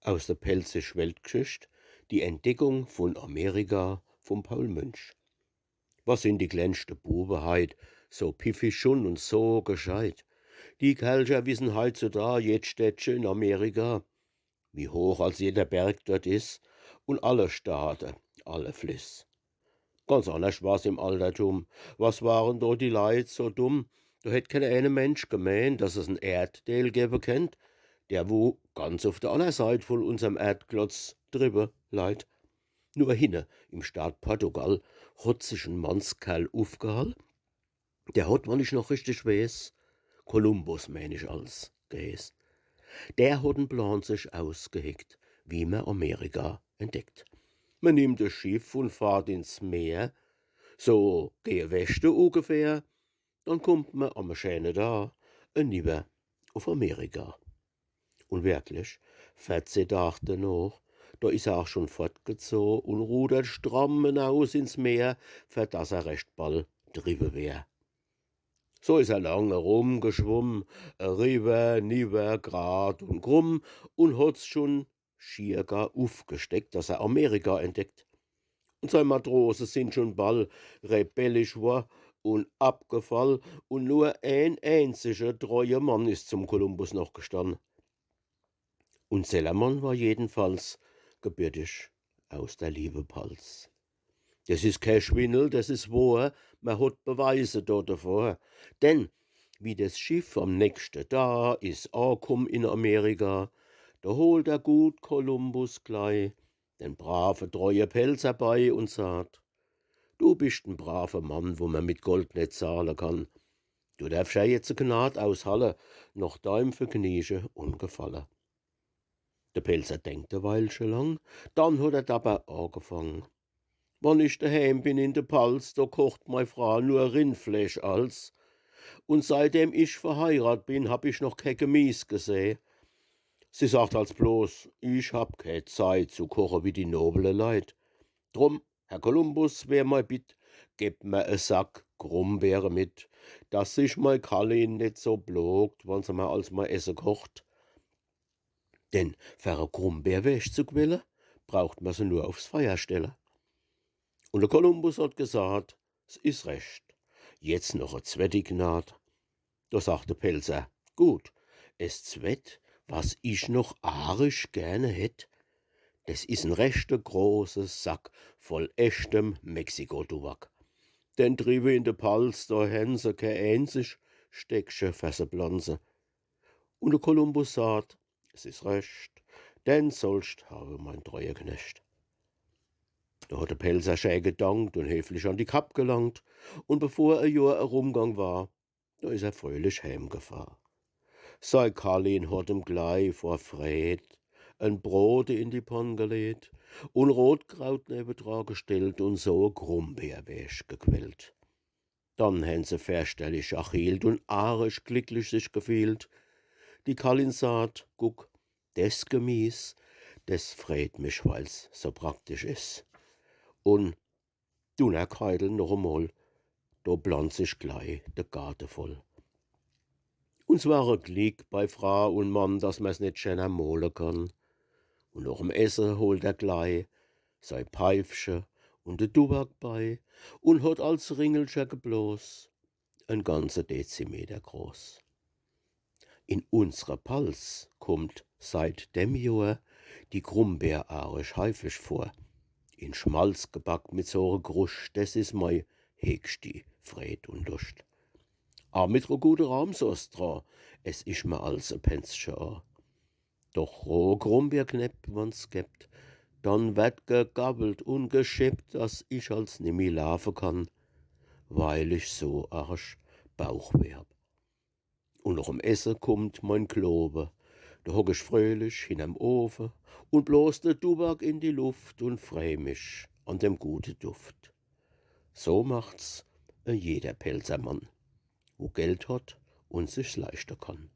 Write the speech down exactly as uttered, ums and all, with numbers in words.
Aus der Pälzisch Weltgeschicht, die Entdeckung vun Amerika vum Paul Münch. Was sin die klenschte Buwe heit so piffig schun un so gescheit. Die Kerlcher wissen heit zu da jed Städtche in Amerika, wie hoch als jeder Berg dort is, un alle Staate, alle Fliss. Ganz annerscht war's im Altertum. Was waren do die Leit so dumm? Do hätt kenn eene Mensch gemeent, dass es en Erddeel gewe kennt, der wo ganz uf der anner Seit vun unserm Erdklotz driwwe leit. Nur hinne im Staat Portugal hot sich en Mannskerl ufgehall. Der hot, wann ich noch richtig wees, Kolumbus, meen ich, als gehees. Der hot en Plan sich ausgeheckt, wie mer Amerika entdeckt. Mer nimmt e Schiff un fahrt ins Meer, so gehe Weschte ugefähr, dann kummt mer am e scheene Dag eniwwer uf Amerika. Un werklich, verzeh Dag denoch, do is er aach schun fortgezoh un rudert stramm enaus ins Meer, fer dass er recht ball driwwe wär. So is er lang erumgeschwumm, eriwwer, niwwer, grad un krumm, un hot's schun schier gar ufgesteckt, dass er Amerika entdeckt. Un sei Matrose sin schun ball rebellisch wor un abgefall, un nur een eenzige treue Mann is zum Kolumbus noch gestann. Un seller Mann war jedenfalls gebürtig aus der liewe Palz. Des is kee Schwindel, des is wohr, mer hot Beweise do devor. Denn wie des Schiff am nächschte Dag is akumm in Amerika, do holt der gut Kolumbus glei den brave, treue Pälzer bei un saat: „Du bischt en brave Mann, wo mer mit Gold net zahle kann. Du derfscht jo jetzt e Gnad aushalle, noch deim Vergniege un Gefalle.“ De Pälzer denkt e Weilche lang, dann hot er dabei agefang: „Wann ich deheem bin in de Palz, do kocht mei Fraa nur Rindfleesch als. Un seitdem ich verheirat bin, hab ich noch kee Gemies geseh. Sie sagt als bloß: ‚Ich hab kee Zeit zu koche wie die noble Leit.‘ Drum, Herr Kolumbus, wär mei Bitt, geb mer e Sack Grumbeere mit, dass sich mei Kallin net so plogt, wann se mer als mei Esse kocht. Denn fer e Grumbeerwäsch zu quelle, braucht mer se nur ufs Feier stelle.“ Un de Kolumbus hot gesaat: „S is recht, jetzt noch e zwette Gnad.“ Do sagt de Pälzer: „Gut, es zwett, was ich noch arisch gerne hätt, des is en rechte große Sack voll echtem Mexiko-Tuwak. Denn driwwe in de Palz, do hen se kee eenzig Steckche fer se planze.“ Un de Kolumbus saat: „S is recht, den sollscht hawe, mein treue Knecht.“ Do hot de Pälzer schee gedankt un heflich an die Kapp gelangt, un bevor e Johr erumgang war, do is er fröhlich heemgefahr. Sei Kallin hot em glei vor Freed en Brote in die Pann geleet un Rotkraut newedra gestellt un so e Grumbeerwäsch gequellt. Dann hen se ferchterlich achielt un arisch glicklich sich gefiehlt. Die Kallin saat: „Guck, des Gemies, des freet mich, weil's so praktisch is. Un Dunnerkeidel noch emol, do planz ich glei de Gaarte voll.“ Un s war e Glick bei Fraa un Mann, dass mer's net scheener mole kann. Un noch em Esse holt er glei sei Peifche un de Tuwak bei un hot als Ringelcher geblos, en ganze Dezimeter groß. In unsre Palz kummt seit dem Johr die Grumbeer arisch heifig vor. In Schmalz gebackt mit so re Kruscht, des is mei heegschti Freed un Luscht. A mit re gute Rahmsoß dra, ess ich mer als e Pänzche a. Doch rohe Grumbeerknepp, wann's gebt, dann werd gegawwelt un geschippt, dass ich als nimmi laafe kann, weil ich so arsch Bauchweh hab. Un noch em Esse kummt mein Klowe, do hock ich fröhlich hinnerm Ofe un blos de Tuwak in die Luft un frei mich an dem gute Duft. So macht's e jeder Pälzermann, wo Geld hot un sich's leischte kann.